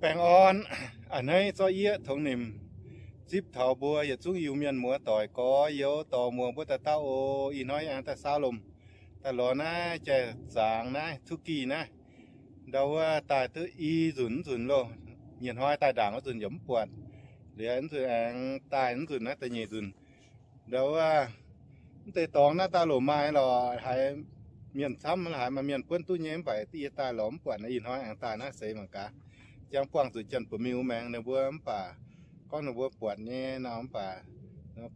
Baengh orn a'hneiv zorqv yieqv tongx nimc zipv taux mbuo yietc zungv Iu-Mienh muoz-doic gorx-youz dorh muoz mbuo daaih daauh oc. Ih hnoi aengx daaih saau lomc daaih lorz naaiv jai-zaangx naaiv Tuqv Gih naaiv. Ndau wuov daaih duqv i nzunc nzunc loh. Nyei hnoi daaih ndaangc wuov nzunc yaac mv buatc. Liuz nzunc aengx daaih nzunc naaiv da'nyeic nzunc. Ndau wuov, mv deix dorngx naaiv daaih lomc maaih lorqc, haiz mienh camv haiz maaih mienh buonv duqv nyei, mv baac yie daaih lorz mv buatc. Ih hnoi aengx daaih naaiv seix mangc gaax. Jangx buangh zuqc Janx-Buoz Miuh maengx ninh mbuo mv baac gorngv ninh mbuo buatc nyei nor mv baac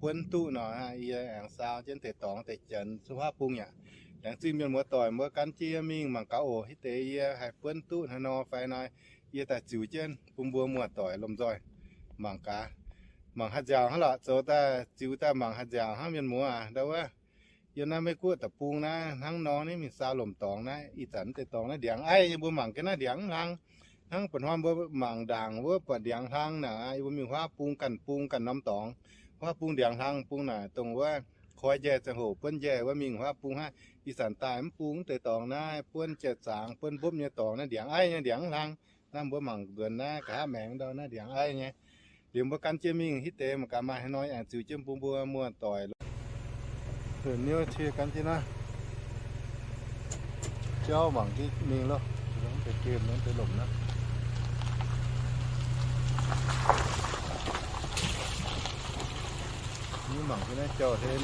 buonv duqv nor, yie aengx saau jienv deix dorngx deix janx zuqc huaav bung yaac. Laengz zingh mienh muoz-doic mbuo gan jienv yie mingh mangc gaax oc. Hitv deix yie haih buonv duqv hnangv nor fai nor, yie daaih ziux jienv bun mbuo muoz-doic lomh nzoih mangc gaax. Mangc haaix nziaauc hnangv lorqc, zoux daaih ziux daaih mangc haaix nziaauc hnangv mienh muoz aac. Ndau wuov, yiem naaiv Meiv Guoqv deic-bung naaiv hnangv nor, ninh mingh saau lomc dorngx naaiv, ih zanc deix dorngx naaiv ndiangx aiv nyei. Mbuo mangc gaax naaiv ndiangx mv hlang. Hnangv ba'hnoi mbuo mangc ndaangc wuov buatc ndiangx hlang naaic, mbuo mingh huaav bung ganh bung ganh norm dorngx. Huaav bung ndiangx hlang bung naaic, dongh wuov koi njaih ziangh hoc buonv njaih wuov mingh huaav bung hnangv. Ih zanc daaih mv bung deix dorngx naaiv, buonv jai-zaangx, buonv mbopv nyei dorngx naaiv ndiangx aiv nyei, ndiangx mv hlang. Naaiv mbuo mangc nzuonx naaiv nqa'haav maengx ndau naaiv ndiangx aiv nyei. Liuz mbuo gan jienv mingh, hitv deix mangc gaax maaih haaix nor aengx ziux jienv bun mbuo muoz-doic. Niouv cie gan jienv naaiv jauv mangc jienv mingh loh. Deix gemh deix lomc naaiv. Niouv mangc jienv naaiv jauv hlen,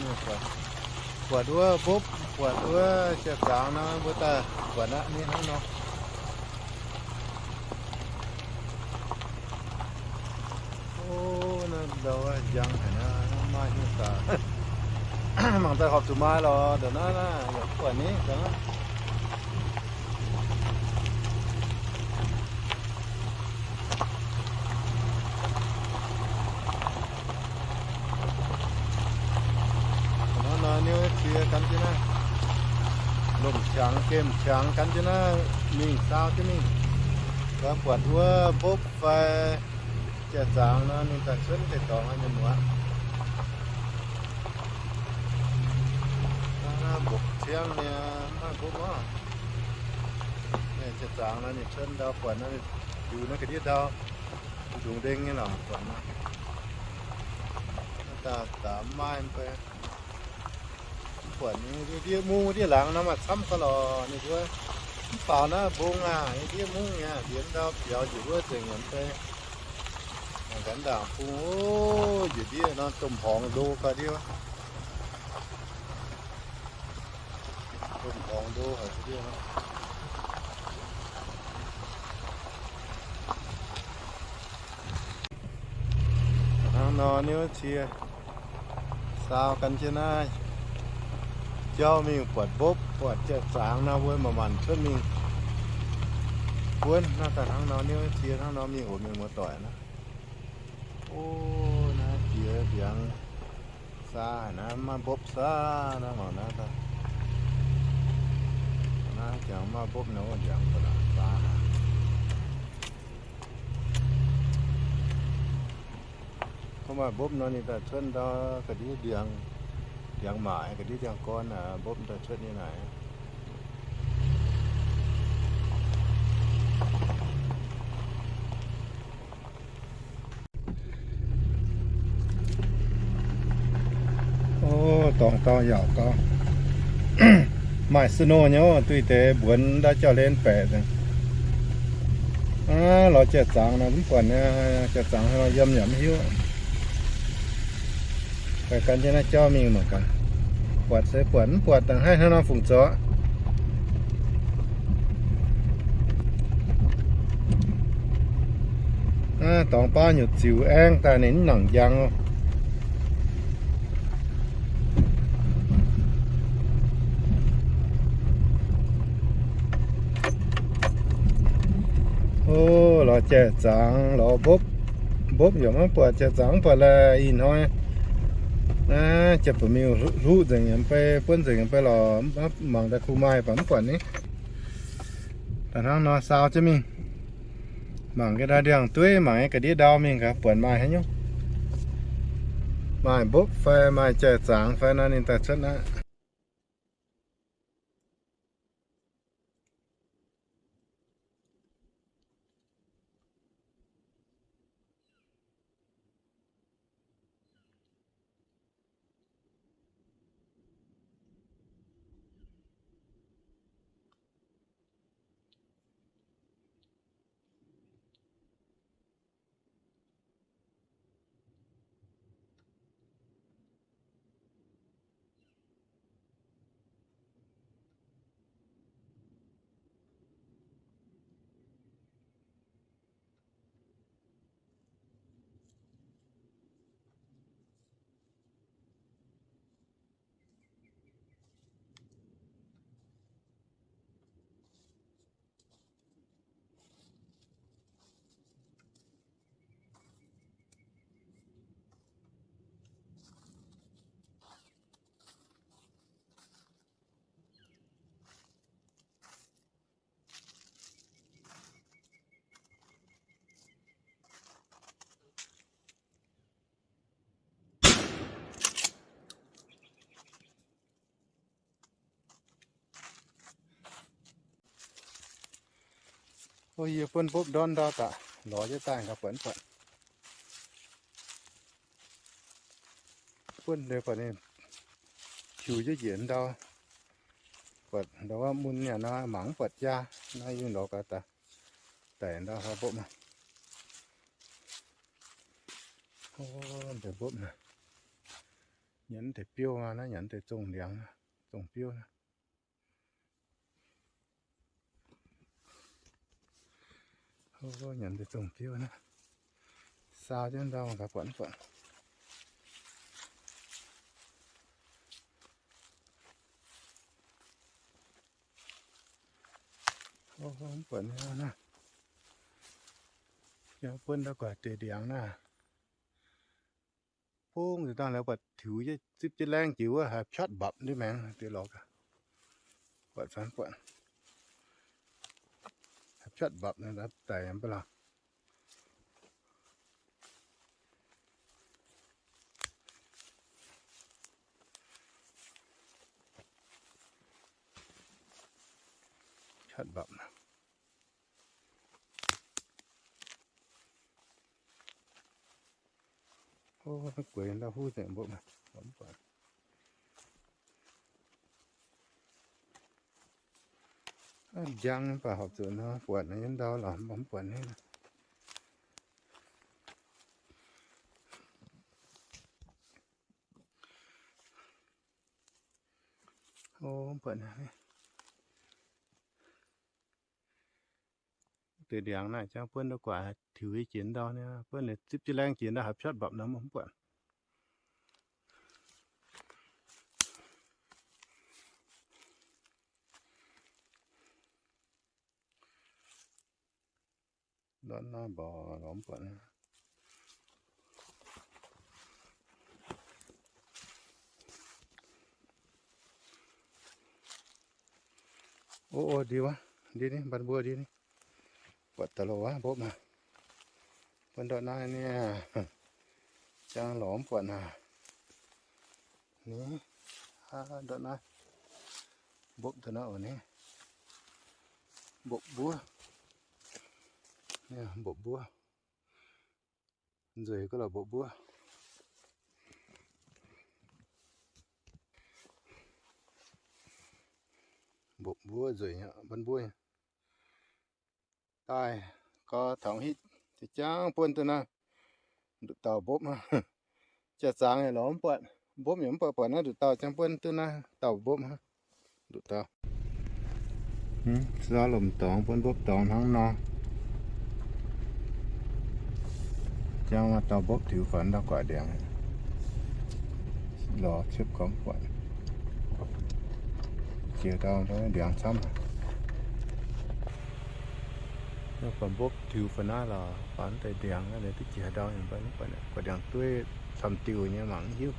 buatc wuov mbopv, buatc wuov jai-zaangx nor, mbuo daaih buatc aqv, ninh hnangv nor. O, naaiv ndau njang haic naaiv, maaih nyei daaih. Mangc daaih horpc zuqc maaih lorqc, ndongc naaiv naaiv yaac mv buatc ni. Hnangv nor niouv cie gan jienv naaiv, lomc qangx gemh qangx gan jienv naaiv mingh saau jienv mingh. Gaax buatc wuov mbopv fai jai-zaangx nor, ninh daaih cuotv deix dorngx nyei muoz. Mbopv ciangv nyei, mv maaih mbopv orv. Jai-zaangx nor ninh cuotv ndau buatc nor, yungz naaiv ga'ndiev ndau, ndungx ndeng nyei lorqc buatc nor. Daaih daaih mv maaih mv bei. Mv buatc nyei ndiev mungv ndiev laangz nor maaih camv gau lorqc ninh mbuo. Mv faaux naaiv mbong aac, ndiev mungv nyei, liemh ndau biaux njiec wuov nzengc yaac mv bei. Mangc gaax ndaangc bung, o, njiec ndiev nor domh horngz ndo gau ndiev. Domh horngz ndo haic ndiev. Hnangv nor niouv cie saau gan jienv naaiv jauv mingh buatc mbopv buatc jai-zaangx nor, mbuo manc-manc cuotv mingh buonv naaiv daaih. Hnangv nor niouv cie hnangv nor mingh oc, mienh muoz-doic naaiv. O, naaiv jiex ndiangx saa haic naaiv, maaih mbopv saa naaiv, mangc naaiv daaih. Naaiv jangx maaih mbopv nor, ndiangx ba'laqc saa haic. Gorngv maaih mbopv nor ninh daaih cuotv ndau ga'ndiev ndiangx, ndiangx maaic ga'ndiev ndiangx gorn aac, mbopv daaih cuotv nyei naaic. O, dorngx dau yaauc gau. Maaih snow nyei, duih deix mbuonx ndau jauv-hlen baeqc. Aav, lorz jai-zaangx nor mv buatc, jai-zaangx yiem yaac mv hiuv. Gan jienv naaiv jauv mingh mangc gaax. Buatc se buatc, mv buatc dangh haih hnangv nor fungc zoux. Aav, dorngx baav nyutc ziux aengv daaih ninh mv nangc njang. O, lorz jai-zaangx, lorz mbopv. Mbopv yaac maiv buatc, jai-zaangx mv buatc lorqc ih hnoi. Aav, jai-ba'miuh hluqv nzengc yaac mv bei, buonv nzengc yaac mv bei lorqc. Mangc daaih kuh maaih baac mv buatc ni. Daaih hnangv nor saau jienv mingh. Mangc ga'ndiev ndau ndiangx-dueiv, mangc ga'ndiev ndau mingh gaax buatc maaih haaix nyungc. Maaih mbopv fai maaih jai-zaangx fai nor ninh daaih cuotv aqv. Yie buonv mbopv ndorn ndau daaih, lorz jienv daaih gaax buatc buatc. Buonv nduov buatc ninh tiux jienv njiec ndau. Buatc ndau wuov mun nyanc nor mangc mv buatc jaa. Naaiv yie lorz gaax daaih, daic ndau mbopv maah. Mbopv naaiv, nyanc deix biouv maah, naaiv nyanc deix zongh ndiangx, zongh biouv naaiv. Nyanc deix zongh biouv naaiv. Saau jienv ndau gaax buatc mv buatc. Mv buatc naaiv, buonv ndau guaix deix ndiangx naaiv. Bungv nzengc dangh lorz buatc tiux jienv zipv jienv laengv jiex wuov haaix piatv mbapc ndiev maengx deix lorz gaax. Buatc fai buatc haaix piatv mbapc daic mv baac lorz. Piatv mbapc. Gueix ndau huv nzengc mbopv. Njang mv baac horpc zuqc nor buatc nyei ndau lorqc, mv buatc nyei. Mv buatc nyei. Deix ndiangx naaiv jangv buonv ndau guaix tiux jiex ndau nyei, buonv ninh zipv jienv laengv jiex ndau haaix piatv mbapc nor mv buatc. Ndortv naaiv mborqc lorz mv buatc. O, o, ndie wuov, ndie ni, mbaan mbuo ndie ni. Buatc daaih loh wuov, mbopv maah. Buonv ndortv naaiv ni, jangv lorz mv buatc naaic. Ni, ndortv naaiv, mbopv daaih naaiv oc ni. Mbopv mbuov. Mbopv mbuov. Nzueic ga'lorqc mbopv mbuov. Mbopv mbuov nzueic nyei, mbaan mbuov nyei. Daaih gau taux hitv, jangv buonv duqv naaiv nduqc dauh mbopv aqv. Jaax-zaangx yaac lorz mv buatc, mbopv yaac mv buatc, buatc naaiv nduqc dauh jangv buonv duqv naaiv dauh mbopv aqv. Nduqc dauh. Zorqv lomc dorngx buonv mbopv dorngx hnangv nor. Jangv maaih dauh mbopv tiux faaux ndau guaix ndiangx. Lorz ciepv gorngv buatc. Jiex ndau ndiangx camv. Buatc mbopv tiux faaux naaiv lorz, faaux deix ndiangx naaiv duqv jiex ndau, guaix ndiangx dueiv camv diuh nyei mangc mv hiuv.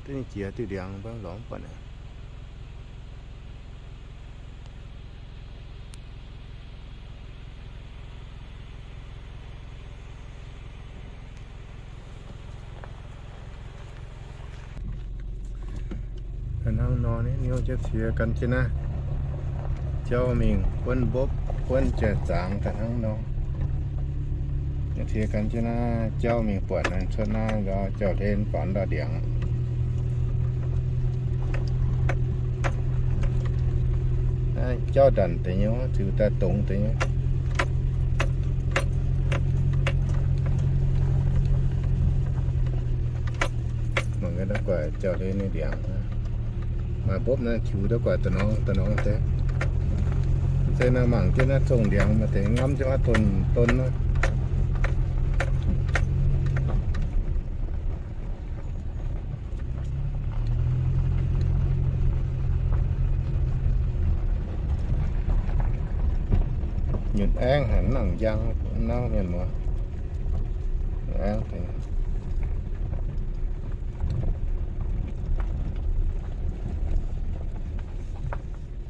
Duqv jiex diuh ndiangx mv baac lorz mv buatc. Daaih hnangv nor, niouv jienv cie gan jienv naaiv, jauv mingh buonv mbopv, buonv jaax-zaangx daaih hnangv nor. Cie gan jienv naaiv, jauv mingh buatc naaiv cuotv naaiv nzorng jauv-hlen faaux ndau ndiangx. Naaiv jauv ndanc deix nyei, ziux daaih dongz deix nyei. Mangc gaax ndau guaix jauv-hlen nyei ndiangx. Maaih mbopv naaiv tiux ndau guaix da'norngx da'norngx deix. Mv zeiz naaiv mangc jienv naaiv zongh ndiangx maaih deix ngamv jienv wuov don don wuov. Nyutc aengv haic, mv nangc njang, mv nangc mienh muoz. Nyutc aengv deix.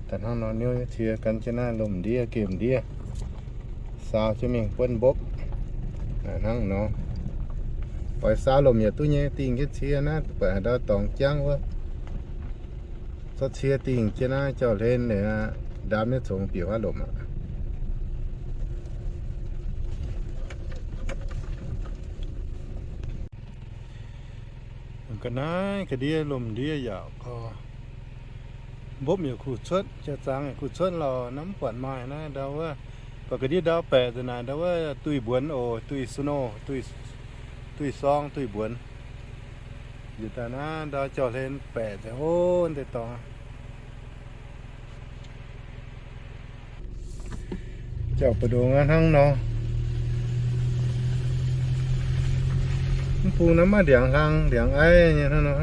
Daaih hnangv nor, niouv cie gan jienv naaiv, lomh ndiev gemh ndiev, saau jienv mingh buonv mbopv. Hnangv nor, oix saau lomh yaac duqv nyei, dingh jienv cie naaiv, buatc haaix ndau dorngx jangv wuov, zorqv cie dingh jienv naaiv jauv-hlen naaic aqv. Ndaam nyei congx bieqc wuov lomc aqv. Ga'naaiv ga'ndiev lomc ndiev yaac gorx. Mbopv yaac kuh cuotv, jaa-zaangx yaac kuh cuotv lorqc. Naaiv mv buatc maaih naaiv ndau wuov. Baac ga'ndiev ndau baeqc nzengc naaic ndau wuov duih mbuonx oc, duih snow, duih, duih sorng, duih mbuonx. Njiec daaih naaiv ndau jauv-hlen baeqc nzengc ov, deix dorngx. Jauv-mbu'ndongx hnangv nor. Mv bung naaiv maiv ndiangx hlang, ndiangx aiv nyei hnangv nor.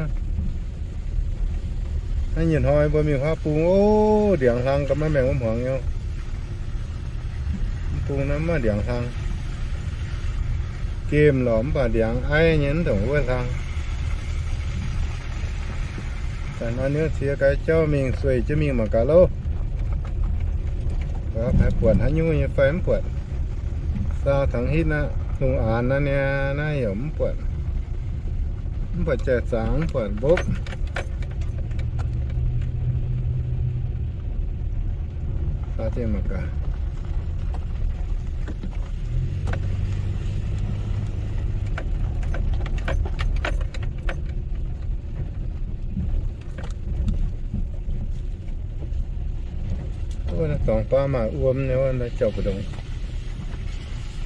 Naaiv nyei hnoi mbuo mingh huaav bung, o, ndiangx hlang ga'maiv maengx wuov hmuangx nyei. Mv bung naaiv maiv ndiangx hlang. Gemh lorqc mv baac ndiangx aiv nyei, mv ndongc wuov hlang. Daaih nor niouv cie gaax jauv mingh, sueih jienv mingh mangc gaax loh. Haaix buatc haaix nyungc nyei fai mv buatc. Saau tangx hitv naaiv, lungh aanx naaiv niaa, naaiv yaac mv buatc. Mv buatc jaa-zaangx, mv buatc mbopv. Saau jienv mangc gaax. Wuov naaiv dorngx baav maaih wuom nyei, wuov naaiv jauv-mbu'ndongx.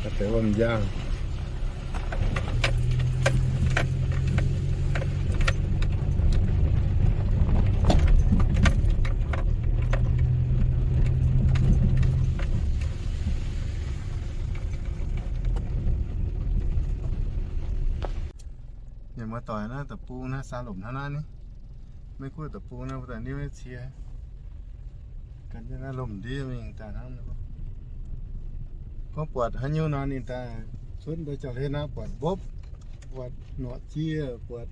Deix wuom-njaangh. Mienh muoz-doic, naaiv deic-bung naaiv saa lomc hnangv naaiv ni. Maiv gunv deic-bung naaiv, mbuo daaih niouv nyei cie gan jienv naaiv lomc ndiev mingh daaih hnangv. Gorngv buatc haaix nyungc nor ninh daaih cuotv ndau jauv-hlen naaiv, buatc mbopv, buatc norqc jieqv, buatc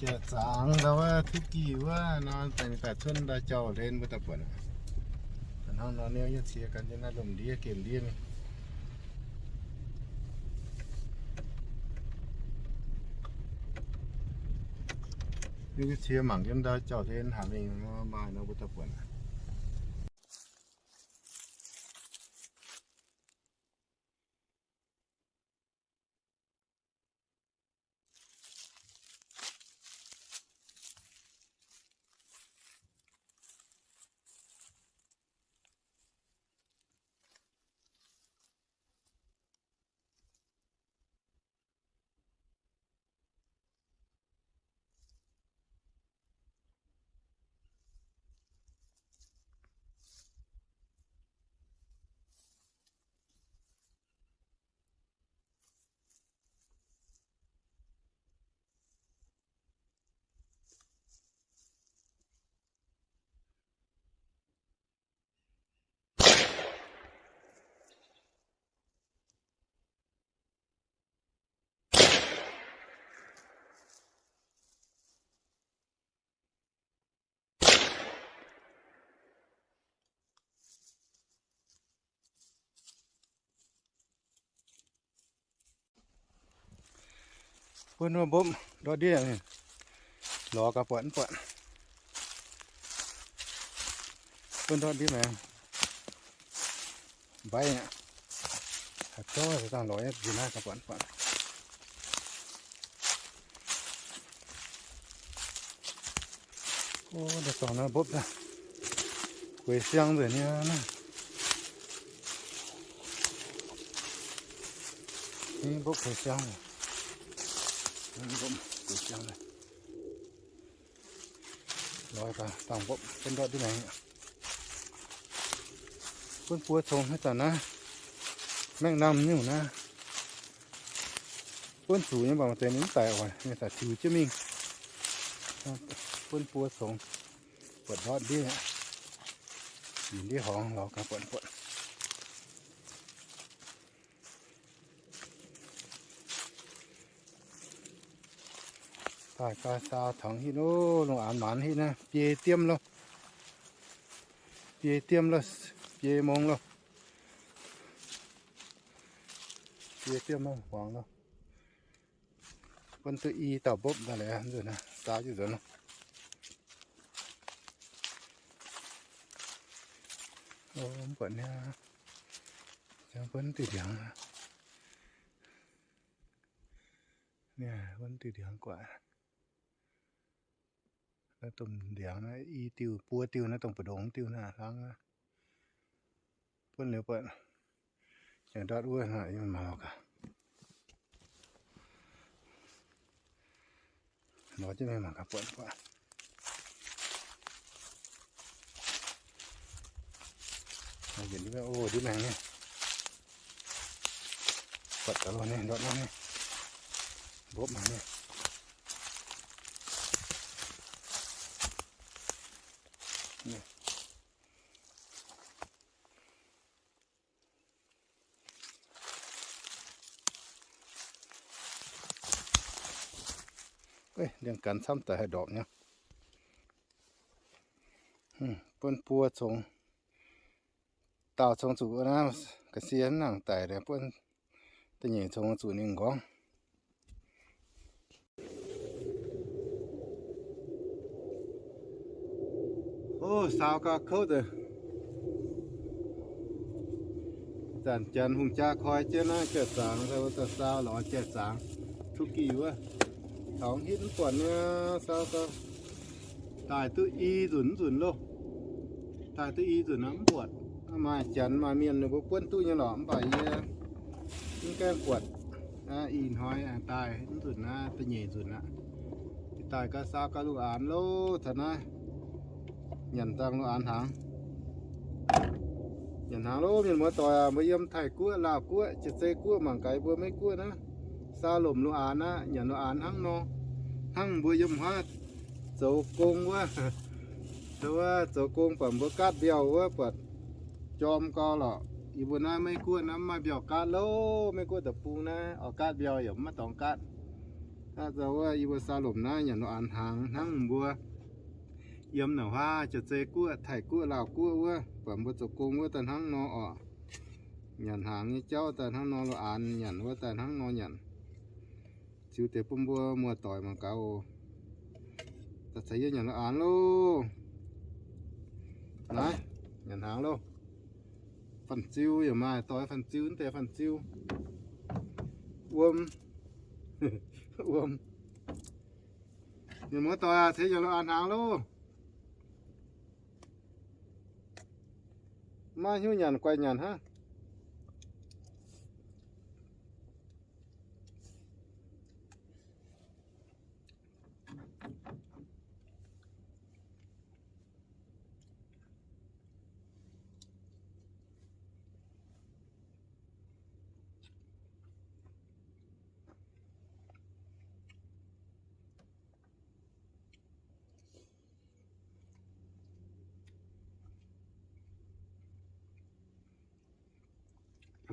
jaa-zaangx ndau wuov, tuqv gih wuov nor, daaih ninh daaih cuotv ndau jauv-hlen mbuo daaih buatc. Daaih hnangv nor niouv nyei cie gan jienv naaiv lomc ndiev gemh ndiev mingh. Niouv nyei cie mangc jienv ndau jauv-hlen haaix mingh maaih nor mbuo daaih buatc. Buonv wuov mbopv ndortv ndiev, lorz gaax buatc mv buatc. Buonv ndortv ndiev maengx, mbaiv aqv. Haaix zorqv se dangh lorz nyei, nziex naaiv gaax buatc mv buatc. O, daaih dorngx naaiv mbopv daaih, gueix siang nzengc nyei naaiv. Mbopv gueix siang, mbopv gueix siang. Lorz gaax dangh mbopv buonv ndortv ndiev maengx. Buonv buo congx haaix zanc naaiv, maengh namh nyungc naaiv. Buonv zuqc nyei mv baac maaih deix ninh mv daic oc, ninh daaih tiux jienv mingh. Buonv buo congx, buatc ndortv ndiev, ih ndiev horngz lorz gaax buatc buatc. Daaih gaax saau tangx hitv loh, lungh aanx maanz hitv naaiv, biei diemv loh. Biei diemv loh, biei mong loh. Biei diemv loh, huangx loh. Buonv duqv i dauh mbopv daaih lorqc, nzunc naaiv saau jienv nzuonx loh. Mv buatc niaa, buonv diuh ndiangx, buonv diuh ndiangx guaaic. Naaiv domh ndiangx naaiv i diuh buo diuh naaiv, dongh mbu'ndongx diuh naaiv hlaang. Buonv liuz buatc, yaac ndortv wuov naaic, mangc gaax. Lorz jienv mingh mangc gaax buatc guaaic. Yietc ndiev, o, ndiev maengx nyei. Buatc gaax loh nyei, ndortv nor nyei. Mbopv maengx nyei. Ndiangx-gaanx camv daaih haih ndorpc nyei. Buonv buo congx, daauh congx zuqc naaiv ga'sie nangc daic, buonv da'nyeic congx zuqc ninh nqorngv. O, saau gauh kouv deix. Zanc janx hungh jaa koi jienv naaiv jai-zaangx, saau lorz jai-zaangx, tuqv gih wuov, taux hitv mv buatc nyei, saau gauh daaih duqv i nzunc mv nzunc loh. Daaih duqv i nzunc mv buatc. Maaih janx maaih mienh ninh mbuo buonv duqv nyei lorqc, mv baac yie mv gaengh buatc. Ih hnoi daaih mv nzunc naaiv da'nyeic nzunc aqv. Daaih gauh saau gauh lungh aanx loh taux naaiv. Nyanc dangh lungh aanx hnaangx. Nyanc hnaangx loh mienh muoz-doic aac, mbuo yiem Taiv-Guoqv, Laauv-Guoqv, Jiex-Zei Guoqv, mangc gaax mbuo Meiv-Guoqv naaiv, saau lomc lungh aanx aqv. Nyanc lungh aanx hnangv nor, hnangv mbuo yiem wuov zoux gong wuov, zoux gong buatc mbuo gaatv mbiauh wuov buatc jorm gau lorqc. Yie mbuo naaiv Meiv-Guoqv naaiv mv maaih mbiauh gaatv loh. Meiv-Guoqv deic-bung naaiv oix gaatv mbiauh yaac mv maaih dorngx gaatv. Aqv, zoux wuov yie mbuo saau lomc naaiv nyanc lungh aanx hnaangx hnangv mbuo yiem naaic huaav Jiex-Zei Guoqv, Taiv-Guoqv, Laauv-Guoqv wuov, buatc mbuo zoux gong wuov daaih hnangv nor orqc. Nyanc hnaangx nyei jauv daaih hnangv nor, lungh aanx nyanc wuov daaih hnangv nor nyanc. Ziux deix bun mbuo muoz-doic mangc gaax oc. Daaih caux yie nyanc lungh aanx loh. Naaiv, nyanc hnaangx loh. Fanh-ziu yaac maaih, doix fanh-ziu, mv deix fanh-ziu. Wuom. Wuom. Mienh muoz-doic aac, ceix nyanc lungh aanx hnaangx loh. Maiv hiuv nyanc guaix nyanc hnangv.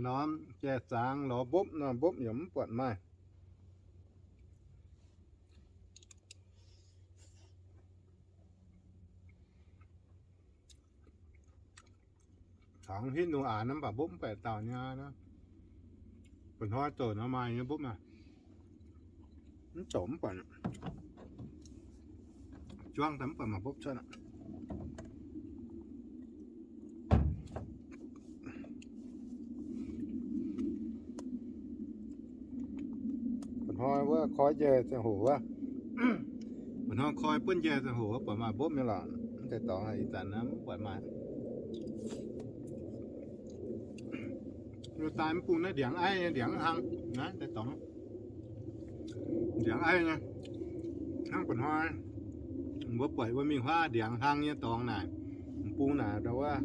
Norm jai-zaangx lorz mbopv nor, mbopv yaac mv buatc maaih. Taux hitv lungh aanx mv baac mbopv mv baeqc dauh nyei. Mba'hnoi douc nor maaih nyei mbopv naaic. Mv douc mv buatc. Juangv daaih mv buatc maaih mbopv cuotv aqv. Mba'hnoi wuov koi njaih ziangh hoc wuov. Mba'hnoi koi buonv njaih ziangh hoc wuov buatc maaih mbopv nyei lorqc. Mv deix dorngx ih zanc naaiv mv buatc maaih. Daaih mv bung naaiv ndiangx aiv nyei ndiangx hlang naaiv deix dorngx. Ndiangx aiv nyei. Hnangv mba'hnoi mbuo buatc wuov mingh huaav ndiangx hlang nyei dorngx naaic, m'bung naaic ndau wuov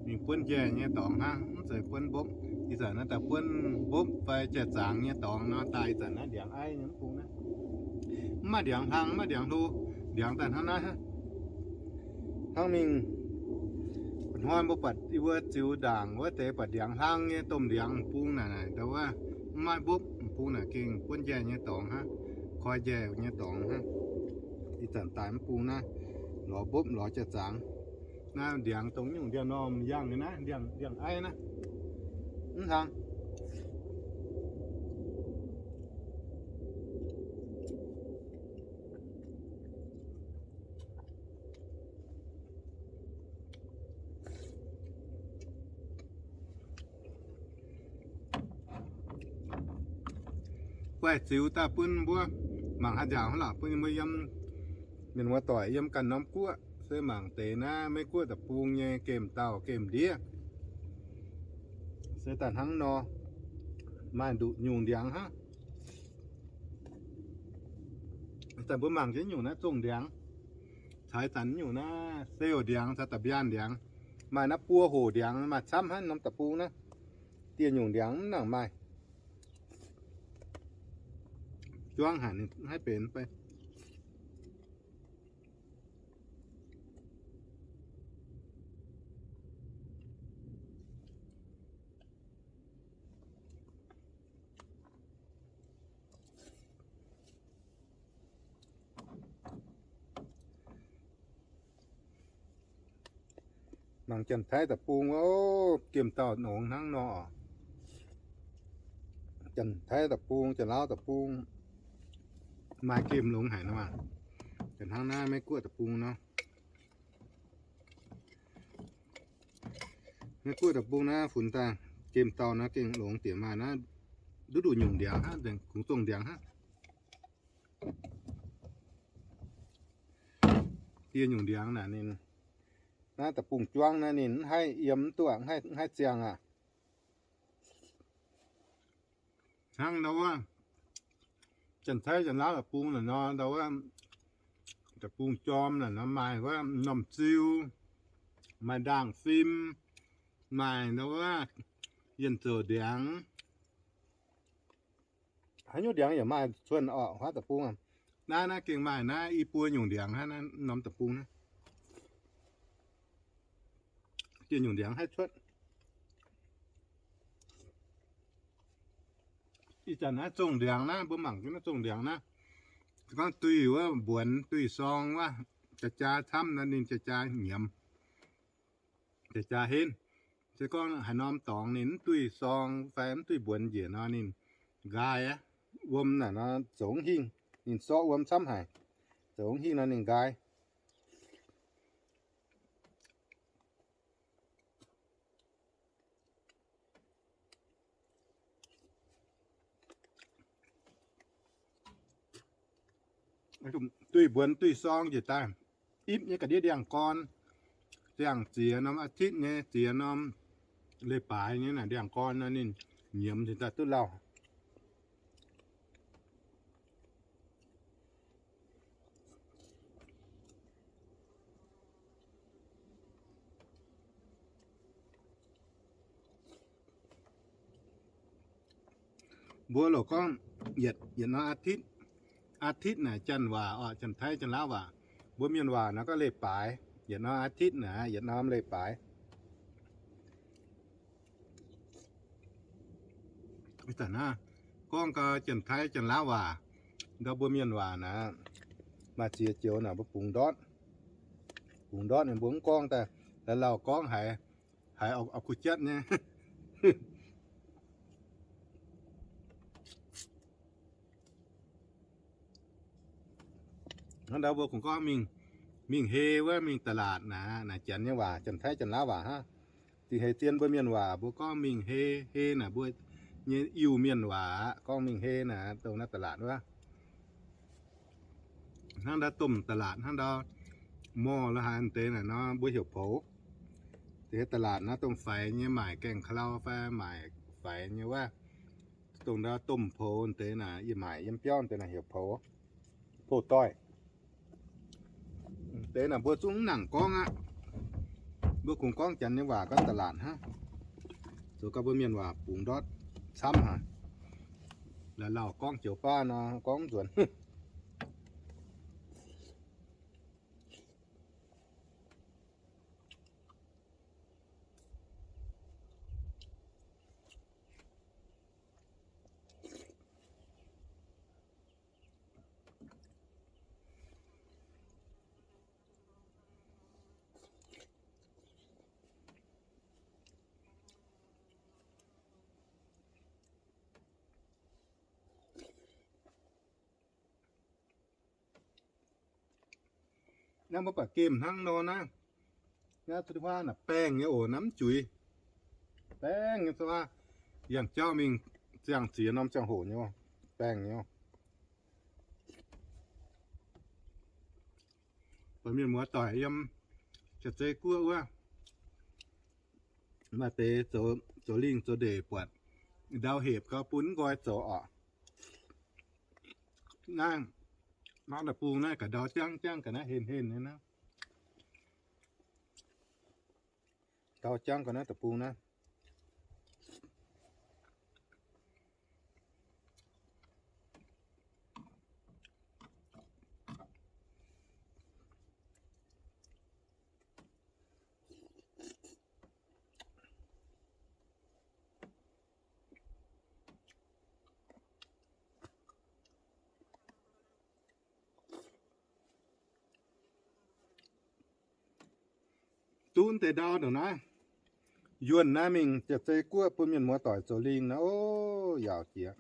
mingh buonv njaih nyei dorngx hnangv, mv zeiz buonv mbopv. Ih zanc naaiv daaih buonv mbopv fai jai-zaangx nyei dorngx nor, daaih ih zanc naaiv ndiangx aiv nyei m'bung naaiv. Mv maaih ndiangx hlang, mv maaih ndiangx hlo, ndiangx daaih hnangv naaiv. Hnangv mingh mba'hnoi mbuo buatc yie mbuo ziux ndaangc wuov deix buatc ndiangx hlang nyei domh ndiangx m'bung naaic, naaic ndau wuov mv maaih mbopv, m'bung naaic gengh buonv njaih nyei dorngx hnangv, koi njaih nyei dorngx hnangv. Ih zanc daaih m'bung naaiv lorz mbopv lorz jai-zaangx. Naaiv ndiangx dongh nyungc ndiangx-normh yangh nyei naaiv, ndiangx, ndiangx aiv naaiv. Mv hlang. guaih ziux daaih bun mbuo mangc haaix njaaux hnangv lorqc, bun mbuo yiem mienh muoz-doic yiem ganh norm guoqv se mangc deix naaiv Meiv Guoqv deic-bung nyei gemh dauh gemh ndiev. Se daaih hnangv nor, maaih nduqc nyungc ndiangx hnangv. Daaih mbuo mangc jienv nyungc naaiv zongh ndiangx, caux zanc nyungc naaiv sêu ndiangx caux da'mbiaan ndiangx, maaih naaiv buo hoc ndiangx maaih camv hnangv norm deic-bung naaiv. Dieh nyungc ndiangx mv nangc maaih. Juangv haic ninh mv haih benx fai. Mangc Janx-Taiv deic-bung, o, gemh dauh longx hnangv nor. Janx-Taiv deic-bung, Janx-Laauv deic-bung, maaih gemh longx haic nor. Janx hnangv naaiv Meiv Guoqv deic-bung nor. Meiv Guoqv deic-bung naaiv funx daaih gemh dauh naaiv gengh longx diex maaih naaiv nduqc nduqc nyungc ndiangx hnangv, kungx zongh ndiangx hnangv. Dieh nyungc ndiangx naaic ninh, naaiv deic-bung juangv naaiv ninh mv haih yiem mv duqv, mv haih ziangh aqv. Hnangv ndau wuov, Janx-Taiv Janx-Laauv deic-bung naaic nor, ndau wuov, deic-bung jorm naaic nor maaih wuov normh ziu, maaih ndaangh fim, maaih ndau wuov, yienh zouc ndiangx. Haaix nyungc ndiangx yaac maaih cuotv orqc, huaav deic-bung. Naaiv naaiv gengh maaih naaiv i buo nyungc ndiangx hnangv naaiv norm deic-bung naaiv. Dieh nyungc ndiangx haih cuotv. Ih zanc naaiv zongh ndiangx naaiv, mbuo mangc jienv naaiv zongh ndiangx naaiv, se gorngv duih wuov mbuonx duih sorng wuov, jaa-jaa camv nor ninh jaa-jaa nyiemz, jaa-jaa henv. Se gorngv haaix norm dorngx ninh mv duih sorng fai mv duih mbuonx njiec nor ninh nqaai aqv. Wuom naaic nor zoux hingh, ninh sorqv wuom camv haic, zoux hingh nor ninh nqaai. Duih mbuonx duih sorng njiec daaih, ipv nyei ga'ndiev ndiangx-gorn, ziangh ziex norm อาทิตย์ nyei, ziex norm leiz-baaix nyei naaic ndiangx-gorn nor ninh nyiemz cingx daaih duqv lauh. Mbuo loc gorngv yietc, yietc norm อาทิตย์, อาทิตย์ naaic janx waac oc, Janx-Taiv Janx-Laauv waac. Mbuo mienh waac naaiv gorngv leiz-baaix. Yietc norm อาทิตย์ naaic yietc norm leiz-baaix. Ih zanc naaiv gorngv gau Janx-Taiv Janx-Laauv waac, ndau mbuo mienh waac naaic maaih ziex joux naaic mbuo bungx ndortv. Bungx ndortv ninh mbuo mv gorngv daaih, laaix lauh gorngv haiz, haiz auv-kuv jatv nyei. Hnangv ndau mbuo kungx gorngv mingh, mingh hei wuov, mingh ตลาด naaic, naaic Janx nyei waac, Janx-Taiv Janx-Laauv waac hnangv. Dingc heix zien mbuo mienh waac mbuo gorngv mingh hei. Hei naaic mbuo nyei Iu-Mienh waac aqv, gorngv mingh hei naaic dongh naaiv ตลาด wuov. Hnangv ndau domh ตลาด hnangv ndau mall la'haaix deix naaic nor mbuo heuc poux. Deix ตลาด naaiv dongh faix nyei maaic gaengh ka'lau fai maaic faix nyei wuov. Dongh ndau domh poux deix naaic yie maaic yiem biauv deix naaic heuc poux, poux doih. Deix naaic mbuo zungv mv nangc gorngv aqv. Mbuo kungx gorngv Janx nyei waac gorngv ตลาด hnangv. Zoux gau mbuo mienh waac bungx ndortv camv haic. Laaix lauh gorngv joux baav nor gorngv mv nzuonx. Naaiv mbuo buatc gemh hnangv nor naaiv. Naaiv สุรินทร์ huaav naaic baengh nyei oc, naaiv mv juix. Baengh nyei สุรินทร์ huaav, yangh jauv mingh ziangh ziex norm ziangh hoc nyei oc. baengh nyei. Buatc mienh muoz-doic yiem Jaav-Zei Guoqv wuov, maaih deix zoux lingh zoux ndeic buatc ndau hepc gau bun mv nqoi zoux orqc. Naaiv, mangc da'bung naaiv ga'ndau jangv jangv ga'naaiv henh henh nyei naaiv. Ndau jangv ga'naaiv da'bung naaiv. Duqv deix ndau ndongc naaiv, yuonh naaiv mingh Jaav-Zei Guoqv bun mienh muoz-doic zoux lingh naaiv, o, yaauc jiex.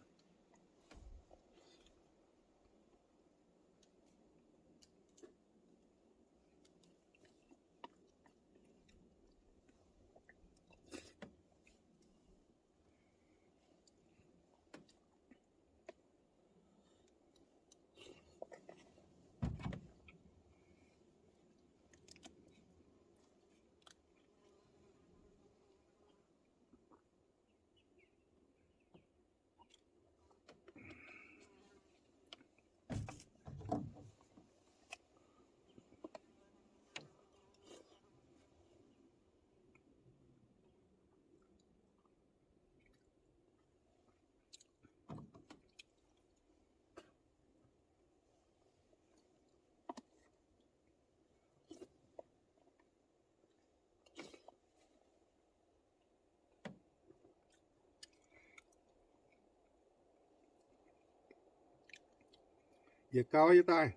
Yietc gau yie daaih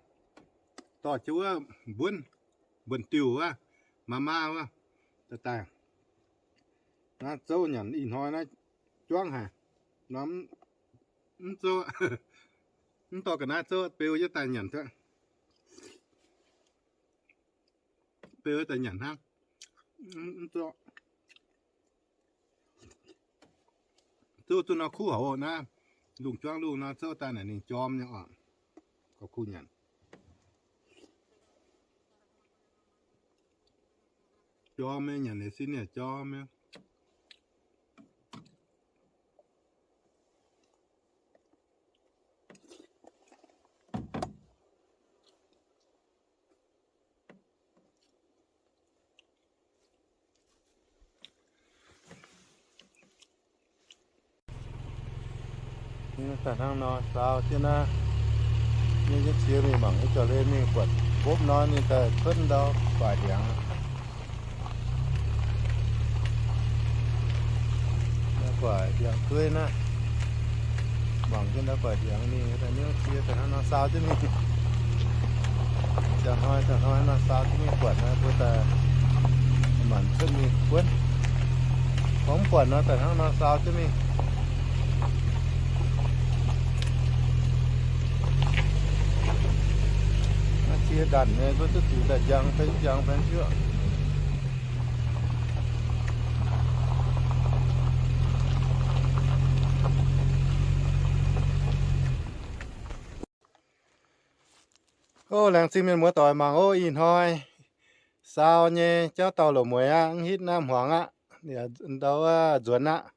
dorh jienv wuov mbuonv, mbuonx-diuh wuov, maa maa wuov, daaih daaih. Naaiv zouv nyanc ih hnoi naaiv juangv haic. Norm mv zouv, mv dorh ga'naaiv zouv beu jienv daaih nyanc cuotv. Beu daaih nyanc hnangv. Mv zouv, zouv duqv nor kuv haic naaiv. Lungh juangv lungh nor zouv daaih naaic ninh jorm nyei oc. Gorqv kuv nyanc. Jorm nyei, nyanc leiz sin yaac jorm nyei. Daaih hnangv nor saau jienv naaiv, ninh nyei qiex mingh mangc nyei jauv-len mingh buatc mbopv nor ninh daaih cuotv ndau guaaic ndiangx. Guaaic ndiangx dueiv naaiv, mangc jienv ndau guaaic ndiangx mingh daaih nyei qiex daaih hnangv nor saau jienv mingh. Ziangh hnoi ziangh hnoi nor saau jienv mingh buatc nor mbuo daaih maanc cuotv mingh buonv. Gorngv mv buatc nor daaih hnangv nor saau jienv mingh. Naaiv qiex ndanc nyei, mbuo duqv ziux daaih njang fai njang fai juoqv. O, laengz zingh mienh muoz-doic mangc oc. Ih hnoi saau nyei jauv dauh loz-mueiz aqv, mv hitv naaiv hmuangx aqv, ndau wuov nzuonx aqv.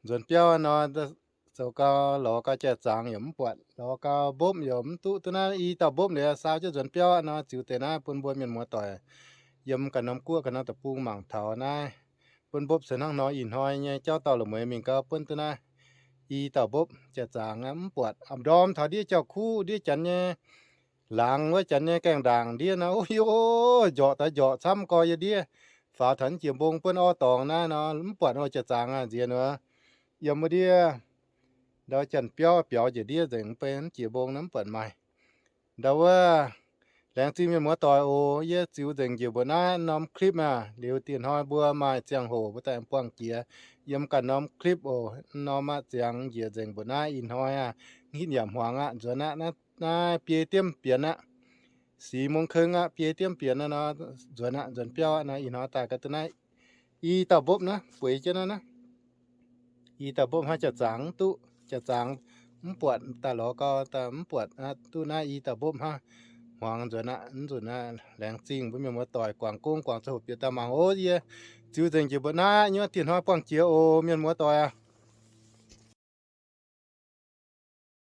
Nzuonx biauv nor, zoux gau lorz gau jai-zaangc yaac mv buatc, lorz gau mbopv yaac mv duqv. Duqv naaiv i dauh mbopv liuz saau jienv nzuonx biauv aqv nor, ziux deix naaiv bun mbuo mienh muoz-doic yiem ganh norm guoqv ganh norm deic-bung mangc taux naaiv. Bun mbopv se hnangv nor, ih hnoi nyei jauv dauh loz-mueiz mingh gau buonv duqv naaiv i dauh mbopv jai-zaangc aqv, mv buatc. A'ndorm taux ndiev jauv-kuv, ndiev janx nyei laangz wuov, janx nyei gaengh ndaangc ndiev nor, o, njorqc daaih njorqc camv gorx yie ndiev faaux taux jiex mbong buonv orv dorngx naaiv nor, mv buatc. O, jai-zaangc aqv, nziex nor yiem wuov ndiev ndau janx-biauv biaux njiec ndiev nzengc, mv bei jiex mbong nor mv buatc maaih. Ndau wuov, laengz zingh mienh muoz-doic oc. Yie ziux nzengc njiec mbuoqc naaiv norm clip aah, liuz dieh hnoi mbuo maaih ziangh hoc mbuo daaih buangh jiex yiem ganh norm clip oc. Norm aqv, ziangx njiec nzengc mbuoqc naaiv ih hnoi aah, mv hitv yaac hmuangx aqv, nzuonx aqv. Naaiv biei diemv bienx aqv, six mong keng aqv, biei diemv bienx aqv nor, nzuonx aqv, nzuonx biauv aqv nor, ih hnoi daaih ga'duqv naaiv i dauh mbopv naaiv bueix jienv naaiv naaiv. I dauh mbopv hnangv jai-zaangc mv duqv, jai-zaangc mv buatc daaih lorz gau, mv buatc duqv naaiv i dauh mbopv hnangv. Hmuangx nzuonx aqv, nzunc aqv. Laengz zingh mbuo mienh muoz doic guangc gong guangc zoux hoc bieqc daaih mangc oc. Yie ziux nzengc jiex mbuo naaiv nyei dieh hnoi buangh jiex oc, mienh muoz doic aac.